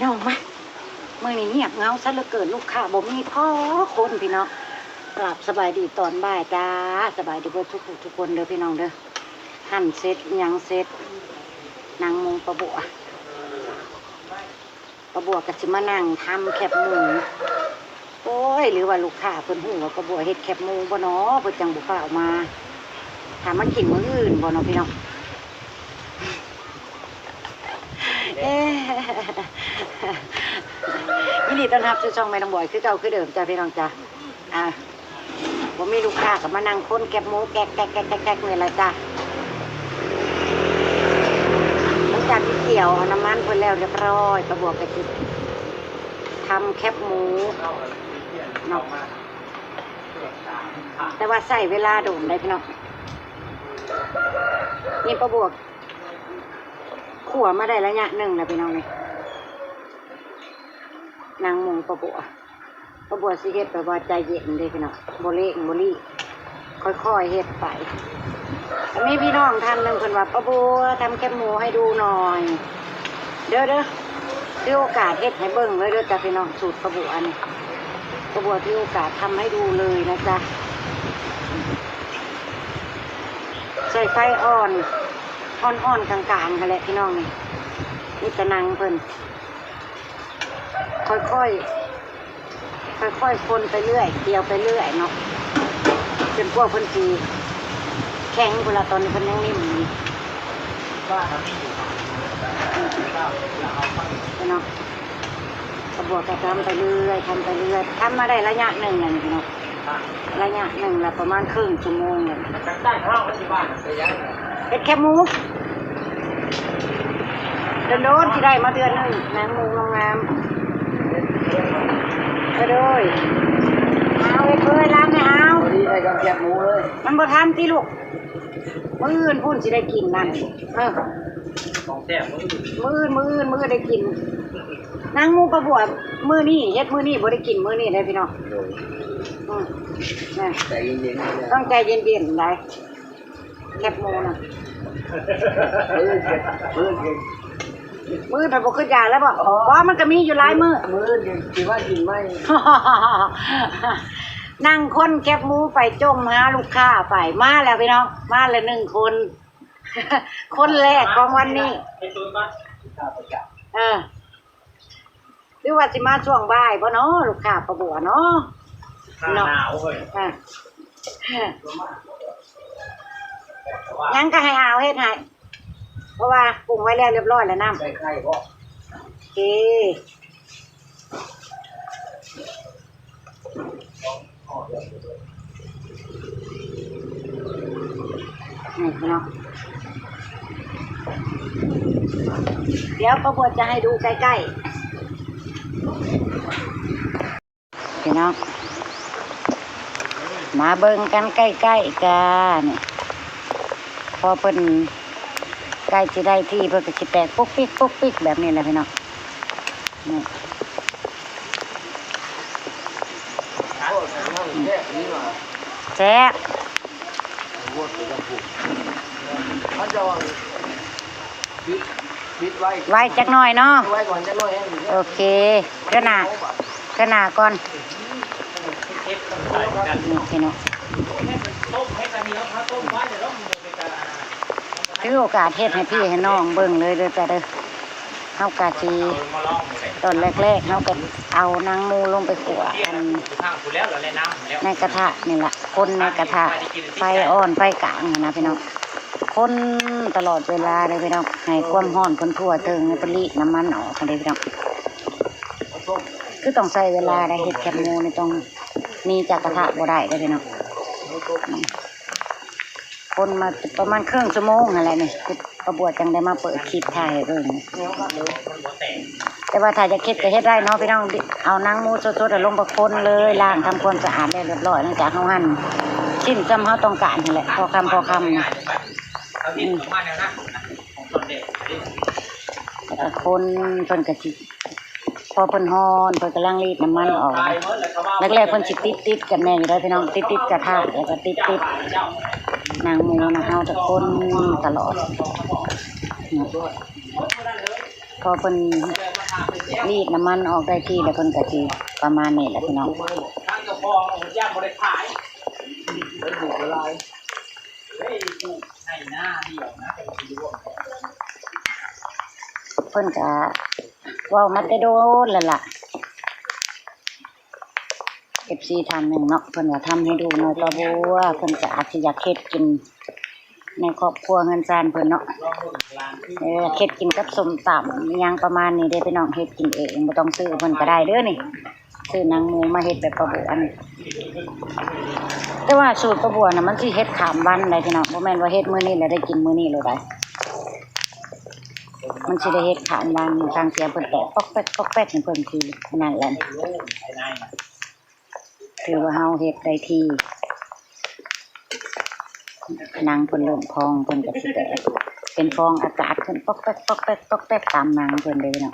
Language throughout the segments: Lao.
ພີ່ນ້ອງມາ ມື້ນີ້ງຽບເຫງົາຊະເຫຼືອເກີນ ລູກຄ້າບໍ່ມີພໍຄົນພີ່ນ້ອງ. ກາບສະບາຍດີຕອນບ່າຍຈ້າ ສະບາຍດີເບິດທຸກຜູ້ທຸກຄົນເດີພີ່ນ້ອງເດີ. ຫັ່ນເສັດຫຍັງເສັດ ນັ່ງມຸງປາບົວ ປາບົວກໍຊິມານັ່ງທຳແຄບໝູ. ໂອ້ຍ ຫຼືວ່າລູກຄ້າເພິ່ນຮູ້ວ່າປາບົວເຮັດແຄບໝູບໍ່ນໍ ເພິ່ນຈັ່ງບໍ່ຟ້າວມາ ຖ້າມາກິນມື້ອື່ນບໍ່ນໍພີ່ນ້ອງ. ເອີ ຍິນດີຕ້ອນຮັບສູ່ຊ່ອງແມ່ນ້ອງບອຍຄືເກົ່າຄືເດີມຈ້າພີ່ນ້ອງຈ້າ. ອ່າ ບໍ່ມີລູກຄ້າກໍມານັ່ງຄົນແຄບໝູແກກໆໆໆນີ້ລະຈ້າ. ຫຼັງຈາກທີ່ກ່ຽວເອົານ້ຳມັນເພິ່ນແລ້ວຮຽບຮ້ອຍ ປາບົວກໍຊິທຳແຄບໝູເນາະ ແຕ່ວ່າໃຊ້ເວລາດົນໄດ໋ພີ່ນ້ອງ. ນີ້ປາບົວ ຂົ້ວມາໄດ້ໄລຍະໜຶ່ງແລ້ວພີ່ນ້ອງນີ້ ນັ່ງມຸງປາບົວ. ປາບົວຊິເຮັດແບບວ່າໃຈເຢັນເດ້ພີ່ນ້ອງ ບໍ່ເລັ່ງບໍ່ລີ້ ຄ່ອຍໆເຮັດໄປ. ກໍມີພີ່ນ້ອງທ່ານໜຶ່ງເພິ່ນວ່າ ປາບົວທຳແຄບໝູໃຫ້ດູໜ່ອຍເດີ ເດີ ຖືໂອກາດເຮັດໃຫ້ເບິ່ງເລີຍເດີຈ້າພີ່ນ້ອງ. ສູດປາບົວອັນນີ້ ປາບົວຖືໂອກາດທຳໃຫ້ດູເລີຍນະຈ້າ. ໃຊ້ໄຟອ່ອນ ອ່ອນໆກາງໆຫັ້ນແຫຼະພີ່ນ້ອງນີ້ ມີແຕ່ນັ່ງເພິ່ນ ຄ່ອຍໆ ຄ່ອຍໆຄົນໄປເລື້ອຍ ກ່ຽວໄປເລື້ອຍເນາະ ຈົນກວ່າເພິ່ນຊິແຂງພຸ້ນລະ. ຕອນນີ້ເພິ່ນຍັງນິ້ມຢູ່ ເນາະ ປາບົວກໍທຳໄປເລື້ອຍ ທຳໄປເລື້ອຍ ທຳມາໄດ້ໄລຍະໜຶ່ງແລ້ວນີ້ເນາະ. ໄລຍະໜຶ່ງລະປະມານເຄິ່ງຊົ່ວໂມງແລ້ວ ເຮັດແຄບໝູ ໂດນໆຊິໄດ້ມາເທື່ອໜຶ່ງ ນັ່ງມຸງງາມໆ. ເອີ ໂດຍ ເອົາເຮັດເລີຍລາມແນ່ ເອົາ ພໍດີໄດ້ກັບແຄບໝູເລີຍ. ມັນບໍ່ທັນຕິລູກ ມື້ອື່ນພຸ້ນຊິໄດ້ກິນນັ້ນ ເອີ ຂອງແຊບມື້ອື່ນ ມື້ອື່ນ ມື້ອື່ນ ມື້ອື່ນໄດ້ກິນ ນັ່ງມຸງປາບົວມື້ນີ້ ເຮັດມື້ນີ້ບໍ່ໄດ້ກິນມື້ນີ້ເດ້ພີ່ນ້ອງ. ໂດຍ ອືມ ນະ ໃຈເຢັນໆ ຕ້ອງໃຈເຢັນໆໄດ໋ ແຄບໝູນະ. ມື້ອື່ນ ມື້ອື່ນ ມື້ອື່ນເພິ່ນບໍ່ຄິດຢາກແລ້ວບໍ? ອໍ ບໍ່ ມັນກໍມີຢູ່ຫຼາຍມື້ ມື້ອື່ນຊິວ່າກິນໃໝ່. ນັ່ງຄົນແຄບໝູໄປ ຈົ່ມຫາລູກຄ້າໄປ. ມາແລ້ວພີ່ນ້ອງ ມາແລ້ວໜຶ່ງຄົນ ຄົນແລກຂອງວັນນີ້ ເອີ ຫຼືວ່າຊິມາຊ່ວງບ່າຍບໍ່ນໍ ລູກຄ້າປາບົວເນາະ ເນາະ ໜາວເຮີ້ຍ ອ່າ ຫຍັງກໍໃຫ້ອາວເຮັດໃຫ້ ເພາະວ່າປຸງໄວ້ແລ້ວຮຽບຮ້ອຍແລ້ວ ນ້ຳ ໃສ່ໄຂ່ບໍ່? ໂອເຄ ນີ້ເນາະ ດຽວປາບົວຈະໃຫ້ດູໃກ້ໆ ພີ່ນ້ອງ ມາເບິ່ງກັນໃກ້ໆ ກະນີ້ ພໍເພິ່ນໃກ້ຊິໄດ້ທີ່ ເພິ່ນກໍຊິແຕກປຸກປິກ ປຸກປິກແບບນີ້ແຫຼະພີ່ນ້ອງ. ນີ້ ແຊບ ໄວ້ຈັກໜ້ອຍເນາະ ໂອເຄ ເທື່ອໜ້າ ເທື່ອໜ້າກ່ອນ ນີ້ພີ່ນ້ອງ ຖືໂອກາດເຮັດໃຫ້ພີ່ໃຫ້ນ້ອງເບິ່ງເລີຍເດີຈ້າເດີ. ເຮົາກະຊິ ຕອນແລກໆ ເຮົາກະເອົານາງໝູລົງໄປຂົ້ວ ອັນ ໃນກະທະນີ້ລະ ຄົນໃນກະທະ ໄຟອ່ອນໄຟກາງຫັ້ນນະພີ່ນ້ອງ ຄົນຕະຫຼອດເວລາເລີຍພີ່ນ້ອງ ໃຫ້ຄວາມຮ້ອນເພິ່ນທົ່ວເຖິງ ໃຫ້ເພິ່ນລີດນ້ຳມັນອອກຫັ້ນເດ້ພີ່ນ້ອງ. ຄືຕ້ອງໃຊ້ເວລາໄດ໋ ເຮັດແຄບໝູນີ້ຕ້ອງໜີຈາກກະທະບໍ່ໄດ້ເດ້ພີ່ນ້ອງ. ຄົນມາປະມານເຄິ່ງຊົ່ວໂມງຫັ້ນແຫຼະນີ້ ປາບົວຈັ່ງໄດ້ມາເປີດຄລິບຖ່າຍໃຫ້ເບິ່ງ. ແຕ່ວ່າຖ້າຢາກເຮັດກໍເຮັດໄດ້ເນາະພີ່ນ້ອງ ເອົານາງໝູສົດໆ ແລ້ວລົງໄປຄົນເລີຍ ລ້າງທຳຄວາມສະອາດແລ້ວຮຽບຮ້ອຍ ຫຼັງຈາກເຮົາຫັ່ນຊິ້ນຊ່ຳເຮົາຕ້ອງການຫັ້ນແຫຼະ ພໍຄຳ ພໍຄຳນະ. ອືມ ແລ້ວກໍຄົນ ເພິ່ນກໍຊິ ພໍເພິ່ນຮ້ອນ ເພິ່ນກຳລັງລີດນ້ຳມັນອອກ ແລກໆ ເພິ່ນຊິຕິດໆ ກັນແນ່ຢູ່ເດ້ພີ່ນ້ອງ ຕິດໆ ກະທະ ແລ້ວກໍຕິດໆ ນາງໝູນະ ເຮົາຈະຄົນຕະຫຼອດ ພໍເພິ່ນ ລີດນ້ຳມັນອອກໄດ້ທີ່ແລ້ວ ເພິ່ນກໍຊິປະມານນີ້ແຫຼະພີ່ນ້ອງ. ເພິ່ນກໍເວົ້າມາແຕ່ດົນແລ້ວລະ. ເອັຟຊີທ່ານໜຶ່ງເນາະ ເພິ່ນວ່າທຳໃຫ້ດູໜ່ອຍປາບົວ ເພິ່ນກໍອາດຊິຢາກເຮັດກິນໃນຄອບຄົວເຮືອນຊານເພິ່ນເນາະ. ເອີ ເຮັດກິນກັບສົ້ມຕຳອີ່ຫຍັງປະມານນີ້ເດ້ພີ່ນ້ອງ ເຮັດກິນເອງ ບໍ່ຕ້ອງຊື້ເພິ່ນກໍໄດ້ເດີນີ້. ຊື້ໜັງໝູມາເຮັດແບບປາບົວນີ້ ແຕ່ວ່າສູດປາບົວນະ ມັນຊິເຮັດຂ້າມວັນໄດ໋ພີ່ນ້ອງ ບໍ່ແມ່ນວ່າເຮັດມື້ນີ້ແລ້ວໄດ້ກິນມື້ນີ້ໂລດໄດ໋. ມັນຊິໄດ້ເຮັດຂ້າມວັນ ທາງສຽງເພິ່ນແຕກປອກແປກປອກແປກ ເພິ່ນຊິອັນນັ້ນແຫຼະ. ຖືວ່າເຮົາເຮັດໄດ້ທີ່ ໜັງເພິ່ນເລີ່ມພອງ ເພິ່ນກໍຊິແຕກເປັນຟອງອາກາດຂຶ້ນ ປອກແປກ ປອກແປກ ປອກແປກ ຕາມໜັງເພິ່ນເດ້ເນາະ.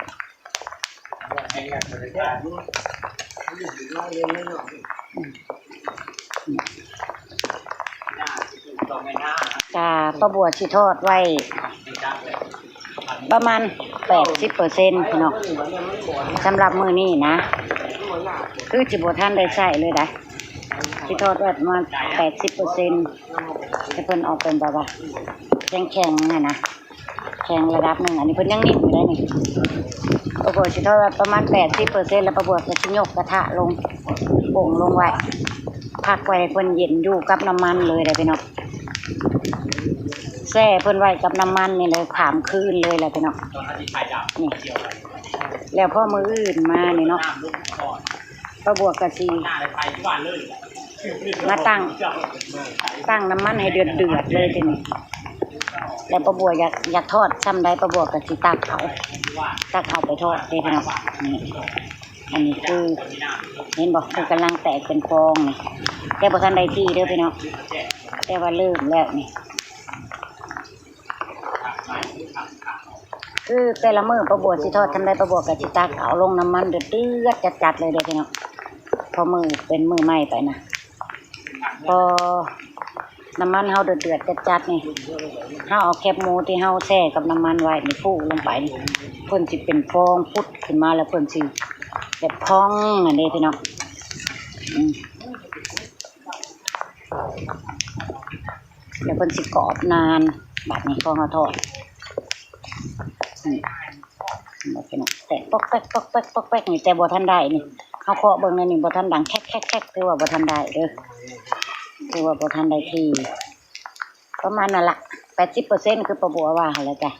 ກະປາບົວຊິທອດໄວ້ປະມານແປດສິບເປີເຊັນພີ່ນ້ອງ ສຳລັບມື້ນີ້ນະ ຄືຊິບໍ່ທັນໄດ້ໃຊ້ເລີຍໄດ໋ ຊິທອດໄວ້ປະມານແປດສິບເປີເຊັນ ໃຫ້ເພິ່ນອອກເປັນແບບວ່າແຂງໆຫັ້ນນະ. ແຂງລະດັບໜຶ່ງ ອັນນີ້ເພິ່ນຍັງໜິ້ງຢູ່ໄດ໋ນີ້. ປາບົວຊິທອດປະມານແປດສິບເປີເຊັນ ແລ້ວປາບົວກໍຊິຍົກກະທະລົງ ໂປ່ງລົງໄວ້ ພັກໄວ້ໃຫ້ເພິ່ນເຢັນຢູ່ກັບນ້ຳມັນເລີຍເດ້ພີ່ນ້ອງ. ແຊ່ເພິ່ນໄວ້ກັບນ້ຳມັນນີ້ເລີຍ ຂ້າມຄືນເລີຍແຫຼະພີ່ນ້ອງ. ນີ້ ແລ້ວພໍມື້ອື່ນມານີ້ເນາະ ປາບົວກະຊິມາຕັ້ງ ຕັ້ງນ້ຳມັນໃຫ້ເດືອດໆເລີຍທີນີ້. ແລ້ວປາບົວຢາກ ຢາກທອດຊ່ຳໃດ ປາບົວກະຊິຕັກເອົາ ຕັກເອົາໄປທອດເດ້ພີ່ນ້ອງ. ນີ້ ອັນນີ້ຄື ເຫັນບໍ່ ຄືກຳລັງແຕກເປັນຟອງນີ້ ແຕ່ບໍ່ທັນໄດ້ທີ່ເດີພີ່ນ້ອງ ແຕ່ວ່າເລີ່ມແລ້ວນີ້. ຄືແຕ່ລະມື້ປາບົວຊິທອດຊ່ຳໃດ ປາບົວກໍຊິຕັກເອົາລົງນ້ຳມັນເດືອດໆຈັດໆເລີຍເດ້ພີ່ນ້ອງ. ພໍມື້ເປັນມື້ໃໝ່ໄປນະ ພໍນ້ຳມັນເຮົາເດືອດໆຈັດໆນີ້ ເຮົາເອົາແຄບໝູທີ່ເຮົາແຊ່ກັບນ້ຳມັນໄວ້ນີ້ຟູລົງໄປນີ້ ເພິ່ນຊິເປັນຟອງພຸດຂຶ້ນມາ ແລ້ວເພິ່ນຊິແບບພອງຫັ້ນເດ້ພີ່ນ້ອງ. ອືມ ແລ້ວເພິ່ນຊິກອບນານ ບາດນີ້ພໍເຮົາທອດ ນີ້ ເຫັນບໍ່ພີ່ນ້ອງ ແຕກປອກແປກ ປອກແປກ ປອກແປກນີ້ ແຕ່ບໍ່ທັນໄດ້ນີ້ ເຮົາເຄາະເບິ່ງແນວນີ້ ບໍ່ທັນດັງແຄກໆໆ ຖືວ່າບໍ່ທັນໄດ້ເດີ ຖືວ່າບໍ່ທັນໄດ້ທີ່ ປະມານນັ້ນລະ ແປດສິບເປີເຊັນ ຄືປາບົວວ່າຫັ້ນແຫຼະຈ້ະ.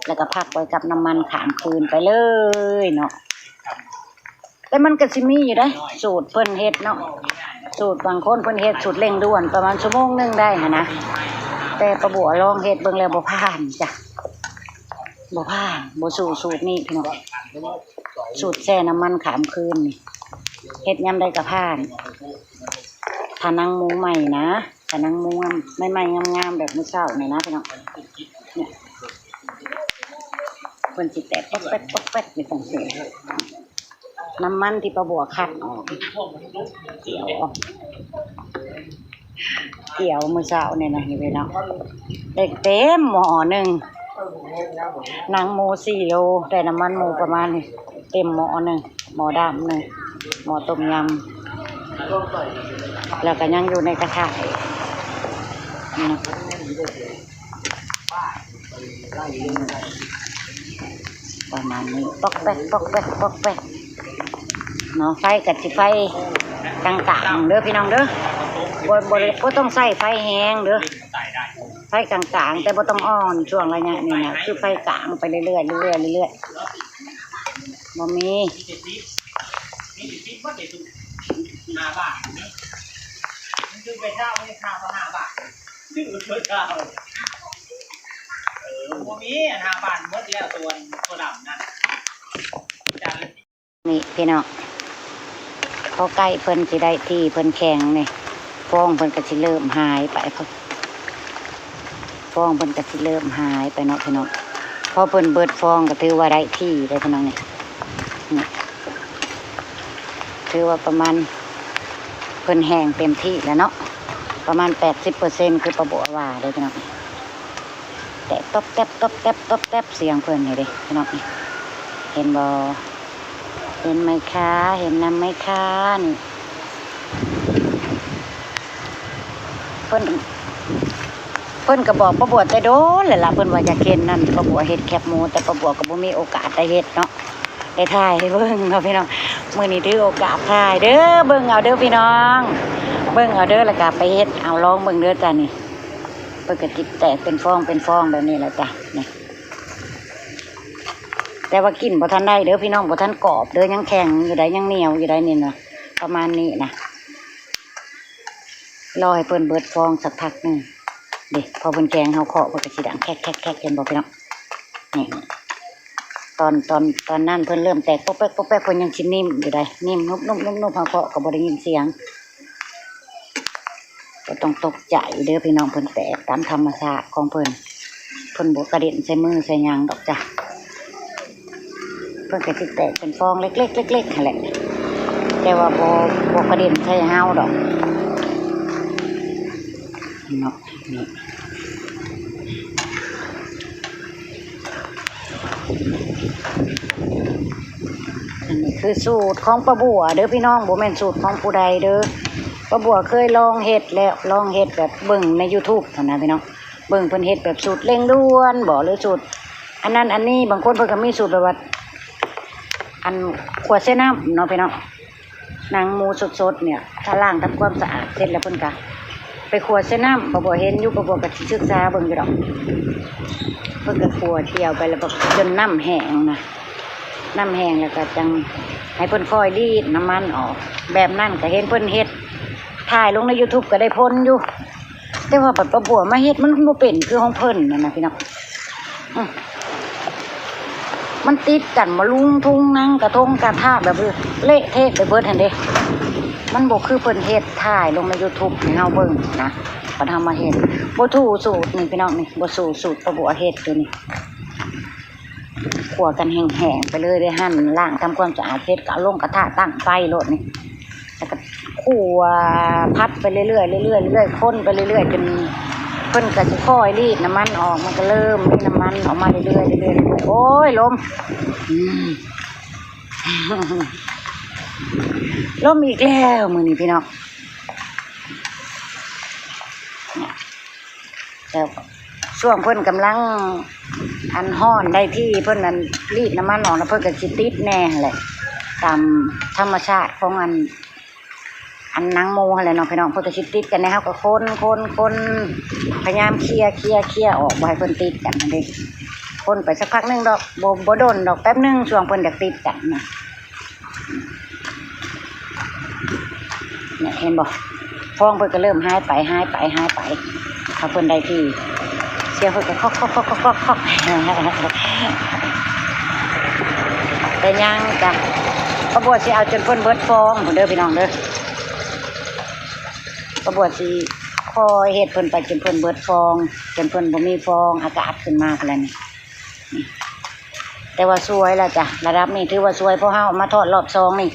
ແລ້ວກໍພັກໄວ້ກັບນ້ຳມັນຂ້າມຄືນໄປເລີຍເນາະ. ແຕ່ມັນກໍຊິມີຢູ່ເດ້ ສູດເພິ່ນເຮັດເນາະ ສູດບາງຄົນເພິ່ນເຮັດສູດເລັ່ງດ່ວນ ປະມານຊົ່ວໂມງໜຶ່ງໄດ້ຫັ້ນນະ. ແຕ່ປາບົວລອງເຮັດເບິ່ງແລ້ວບໍ່ຜ່ານຈ້ະ ບໍ່ຜ່ານ ບໍ່ສູ້ສູດນີ້ພີ່ນ້ອງ. ສູດແຊ່ນ້ຳມັນຂ້າມຄືນນີ້ ເຮັດຍາມໃດກໍຜ່ານ. ຖ້າໜັງໝູໃໝ່ນະ ຖ້າໜັງໝູໃໝ່ໆງາມໆແບບມື້ເຊົ້ານີ້ນະພີ່ນ້ອງ ເພິ່ນຊິແຕກປອກແປກ ປອກແປກຢູ່ຈັ່ງຊີ້. ນ້ຳມັນທີ່ປາບົວຄັດອອກ ກ່ຽວອອກ ກ່ຽວມື້ເຊົ້ານີ້ນະ ເຫັນເນາະ ໄດ້ເຕັມໝໍ້ໜຶ່ງ ໜັງໝູສີ່ໂລ ໄດ້ນ້ຳມັນໝູປະມານນີ້ ເຕັມໝໍ້ໜຶ່ງ ໝໍ້ດຳໜຶ່ງ ໝໍ້ຕົ້ມຍຳ ແລ້ວກໍຍັງຢູ່ໃນກະທະອີກນະ. ປະມານນີ້ ປອກແປກ ປອກແປກ ປອກແປກເນາະ. ໄຟກໍຊິໄຟກາງໆເດີພີ່ນ້ອງເດີ ບໍ່ ບໍ່ ບໍ່ຕ້ອງໃຊ້ໄຟແຮງເດີ ໄຟກາງໆ ແຕ່ບໍ່ຕ້ອງອ່ອນ. ຊ່ວງໄລຍະນີ້ນະ ຄືໄຟກາງໄປເລື້ອຍໆ ເລື້ອຍໆ ເລື້ອຍໆ ບໍ່ມີ ມີສິບ ມີສິບບໍ່ໄດ້ຖືກ ຫ້າບາດ ມັນຄືໄປເຊົ່າ ມັນເຊົ່າເທົ່າຫ້າບາດ ຊື້ເທົ່າ ເອີ ບໍ່ມີອັນຫ້າບາດໝົດແລ້ວ ຕົວ ຕົວດຳນັ້ນ ນີ້ພີ່ນ້ອງ ພໍໃກ້ເພິ່ນຊິໄດ້ທີ່ເພິ່ນແຂງນີ້ ຟອງເພິ່ນກໍຊິເລີ່ມຫາຍໄປ ຟອງເພິ່ນກໍຊິເລີ່ມຫາຍໄປເນາະພີ່ນ້ອງ. ພໍເພິ່ນເບິດຟອງກໍຖືວ່າໄດ້ທີ່ເດ້ພີ່ນ້ອງນີ້ ນີ້ ຖືວ່າປະມານເພິ່ນແຫ້ງເຕັມທີ່ແລ້ວເນາະ ປະມານແປດສິບເປີເຊັນ ຄືປາບົວວ່າເດ້ພີ່ນ້ອງ. ແຕະຕອບແຕບ ຕອບແຕບ ຕອບແຕບ ສຽງເພິ່ນນີ້ເດ້ພີ່ນ້ອງນີ້. ເຫັນບໍ່? ເຫັນໄໝຄະ? ເຫັນນຳໄໝຄະ? ນີ້ ເພິ່ນ ເພິ່ນກໍບອກປ້າບົວແຕ່ດົນແລ້ວລະ ເພິ່ນວ່າຢາກເຫັນນັ້ນ ປ້າບົວເຮັດແຄບໝູ ແຕ່ປ້າບົວກໍບໍ່ມີໂອກາດໄດ້ເຮັດເນາະ ໄດ້ຖ່າຍໃຫ້ເບິ່ງເນາະພີ່ນ້ອງ. ມື້ນີ້ຖືໂອກາດຖ່າຍເດີ ເບິ່ງເອົາເດີພີ່ນ້ອງ ເບິ່ງເອົາເດີ ແລ້ວກໍໄປເຮັດເອົາ ລອງເບິ່ງເດີຈ້າ. ນີ້ ເພິ່ນກໍຕິດແຕກເປັນຟອງເປັນຟອງແບບນີ້ແຫຼະຈ້າ ນີ້. ແຕ່ວ່າກິນບໍ່ທັນໄດ້ເດີພີ່ນ້ອງ ບໍ່ທັນກອບເດີ ຍັງແຂງຢູ່ໃດ໋ ຍັງໜຽວຢູ່ໃດ໋ ນີ້ນະ ປະມານນີ້ນະ. ລໍໃຫ້ເພິ່ນເບິດຟອງສັກພັກໜຶ່ງເດ້ ພໍເພິ່ນແຂງ ເຮົາເຄາະເພິ່ນກໍຊິດັງແຄກໆໆ ເຫັນບໍ່ພີ່ນ້ອງ? ນີ້ ຕອນ ຕອນ ຕອນນັ້ນເພິ່ນເລີ່ມແຕກປົກແປັກປົກແປັກ ເພິ່ນຍັງຊິໜິ່ມຢູ່ໃດ໋ ໜິ່ມນຸບໆໆ ເຮົາເຄາະກໍບໍ່ໄດ້ຍິນສຽງ. ບໍ່ຕ້ອງຕົກໃຈເດີພີ່ນ້ອງ ເພິ່ນແຕກຕາມທຳມະຊາດຂອງເພິ່ນ ເພິ່ນບໍ່ກະເດັນໃສ່ມືໃສ່ຫຍັງດອກຈ້າ. ເພິ່ນກໍຊິແຕກເປັນຟອງເລັກໆໆ ຫັ້ນແຫຼະ ແຕ່ວ່າບໍ່ ບໍ່ກະເດັນໃສ່ເຮົາດອກເນາະ. ນີ້ ອັນນີ້ຄືສູດຂອງປ້າບົວເດີພີ່ນ້ອງ ບໍ່ແມ່ນສູດຂອງຜູ້ໃດເດີ. ປ້າບົວເຄີຍລອງເຮັດແລ້ວ ລອງເຮັດແບບເບິ່ງໃນຢູທູບຫັ້ນນະພີ່ນ້ອງ ເບິ່ງເພິ່ນເຮັດແບບສູດເລັ່ງດ່ວນບໍ ຫຼືສູດອັນນັ້ນອັນນີ້ ບາງຄົນເພິ່ນກໍມີສູດແບບວ່າ ອັນ ຂົ້ວໃສ່ນ້ຳເນາະພີ່ນ້ອງ. ໜັງໝູສົດໆ ນີ້ ຖ້າລ້າງທຳຄວາມສະອາດເສັດແລ້ວ ເພິ່ນກະໄປຂົ້ວໃສ່ນ້ຳ ປ້າບົວເຫັນຢູ່ ປ້າບົວກະຊິສຶກສາເບິ່ງຢູ່ດອກ. ເພິ່ນກະຂົ້ວທຽວໄປແລ້ວ ຈົນນ້ຳແຫ້ງນະ ນ້ຳແຫ້ງແລ້ວກະຈັ່ງໃຫ້ເພິ່ນຄ່ອຍລີດນ້ຳມັນອອກ ແບບນັ້ນກະເຫັນເພິ່ນເຮັດ ຖ່າຍລົງໃນຢູທູບກະໄດ້ຜົນຢູ່. ແຕ່ວ່າບັດປ້າບົວມາເຮັດ ມັນບໍ່ເປັນຄືຂອງເພິ່ນຫັ້ນນະພີ່ນ້ອງ. ອື ມັນຕິດກັນ ມາລຸງທຸງນັງ ກະທົງກະທະ ແບບເລະເທະໄປເບິດຫັ້ນເດ້. ມັນບໍ່ຄືເພິ່ນເຮັດ ຖ່າຍລົງໃນຢູທູບໃຫ້ເຮົາເບິ່ງນະ ບັດເຮົາມາເຮັດ ບໍ່ຖືກສູດນີ້ພີ່ນ້ອງ ນີ້ ບໍ່ຖືກສູດປ້າບົວເຮັດຢູ່ນີ້. ຂົ້ວກັນແຫ້ງໆ ໄປເລີຍເດ້ຫັ້ນ ລ້າງທຳຄວາມສະອາດເສັດ ກໍເອົາລົງກະທະ ຕັ້ງໄຟໂລດນີ້ ແລ້ວກໍຂົ້ວ ຜັດໄປເລື້ອຍໆ ເລື້ອຍໆ ເລື້ອຍໆ ຄົນໄປເລື້ອຍໆ ຈົນເພິ່ນກໍຊິຄ່ອຍລີດນ້ຳມັນອອກ ມັນກໍເລີ່ມມີນ້ຳມັນອອກມາເລື້ອຍໆ ເລື້ອຍໆ ເລື້ອຍໆ. ໂອ້ຍ ລົມ ອືມ ລົມອີກແລ້ວມື້ນີ້ພີ່ນ້ອງ. ແລ້ວຊ່ວງເພິ່ນກຳລັງ ອັນ ຮ້ອນໄດ້ທີ່ ເພິ່ນ ອັນ ລີດນ້ຳມັນອອກ ແລ້ວເພິ່ນກໍຊິຕິດແດ່ຫັ້ນແຫຼະ ຕາມທຳມະຊາດຂອງ ອັນ ອັນ ໜັງໝູຫັ້ນແຫຼະເນາະພີ່ນ້ອງ. ເພິ່ນກໍຊິຕິດກັນແດ່ ເຮົາກໍຄົນໆໆ ພະຍາຍາມເຄຍ ເຄຍ ເຄຍອອກ ບໍ່ໃຫ້ເພິ່ນຕິດກັນຫັ້ນເດ້. ຄົນໄປສັກພັກໜຶ່ງດອກ ບໍ່ ບໍ່ດົນດອກ ແປັບໜຶ່ງ ຊ່ວງເພິ່ນຢາກຕິດກັນນະ. ນີ້ ເຫັນບໍ່? ຟອງເພິ່ນກໍເລີ່ມຫາຍໄປ ຫາຍໄປ ຫາຍໄປ ຖ້າເພິ່ນໄດ້ທີ່ ສຽງເພິ່ນກໍຄອກໆໆໆ ແຕ່ຍັງຈ້ະ ປ້າບົວຊິເອົາຈົນເພິ່ນເບິດຟອງພຸ້ນເດີພີ່ນ້ອງເດີ. ປ້າບົວຊິຄ່ອຍເຮັດເພິ່ນໄປຈົນເພິ່ນເບິດຟອງ ຈົນເພິ່ນບໍ່ມີຟອງອາກາດຂຶ້ນມາພຸ້ນແຫຼະນີ້. ແຕ່ວ່າສວຍແລ້ວຈ້ະ ລະດັບນີ້ຖືວ່າສວຍ ເພາະເຮົາເອົາມາທອດລອບສອງນີ້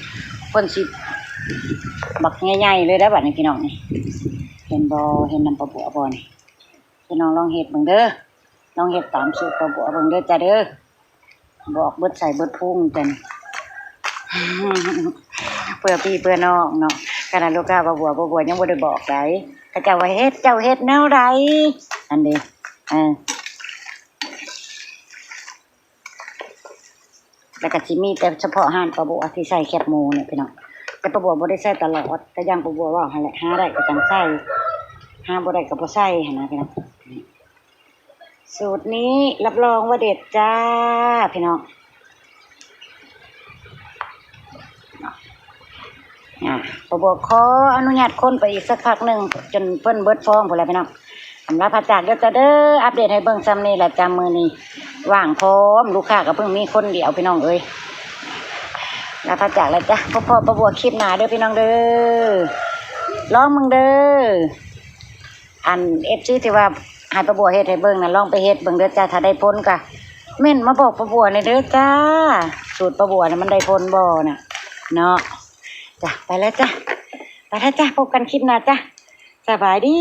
ເພິ່ນຊິບັກໃຫຍ່ໆເລີຍໄດ໋ບັດນີ້ພີ່ນ້ອງນີ້. ເຫັນບໍ່? ເຫັນນຳປ້າບົວບໍ່ນີ້? ພີ່ນ້ອງລອງເຮັດເບິ່ງເດີ ລອງເຮັດຕາມສູດປ້າບົວເບິ່ງເດີຈ້ະເດີ. ບອກເບິດໃສ່ເບິດພຸງຈັ່ງ ເພື່ອພີ່ເພື່ອນ້ອງເນາະ. ຂະໜາດລູກຄ້າປ້າບົວ ປ້າບົວຍັງບໍ່ໄດ້ບອກໃດ ເຂົາເຈົ້າວ່າ ເຮັດ ເຈົ້າເຮັດແນວໃດ ອັນນີ້ ເອີ ແລ້ວກໍຊິມີແຕ່ສະເພາະຮ້ານປ້າບົວທີ່ໃສ່ແຄບໝູນີ້ພີ່ນ້ອງ. ແຕ່ປ້າບົວບໍ່ໄດ້ໃສ່ຕະຫຼອດ ກໍຢ່າງປ້າບົວເວົ້າຫັ້ນແຫຼະ ຫາໄດ້ກໍຈັ່ງໃສ່ ຫາບໍ່ໄດ້ກໍບໍ່ໃສ່ຫັ້ນນະພີ່ນ້ອງ. ສູດນີ້ຮັບຮອງວ່າເດັດຈ້າພີ່ນ້ອງ. ອ່າ ປ້າບົວຂໍອະນຸຍາດຄົນໄປອີກສັກພັກໜຶ່ງ ຈົນເພິ່ນເບິດຟອງພຸ້ນແຫຼະພີ່ນ້ອງ. ອຳລາພາຈາກເດີຈ້າເດີ ອັບເດດໃຫ້ເບິ່ງຊ່ຳນີ້ແຫຼະຈ້າ. ມື້ນີ້ວ່າງພ້ອມ ລູກຄ້າກໍເພິ່ງມີຄົນດຽວພີ່ນ້ອງເອີຍ. ອຳລາພາຈາກແລ້ວຈ້າ ພົບພໍ້ປ້າບົວຄລິບໜ້າເດີພີ່ນ້ອງເດີ ລອງເບິ່ງເດີ. ອັນ ເອັຟຊີ ທີ່ວ່າໃຫ້ປ້າບົວເຮັດໃຫ້ເບິ່ງນະ ລອງໄປເຮັດເບິ່ງເດີຈ້າ. ຖ້າໄດ້ຜົນກະເມັ້ນມາບອກປ້າບົວແດ່ເດີຈ້າ ສູດປ້າບົວນະ ມັນໄດ້ຜົນບໍ່ນະເນາະ. ຈ້າ ໄປແລ້ວຈ້າ ໄປແລ້ວຈ້າ ພົບກັນຄລິບໜ້າຈ້າ ສະບາຍດີ.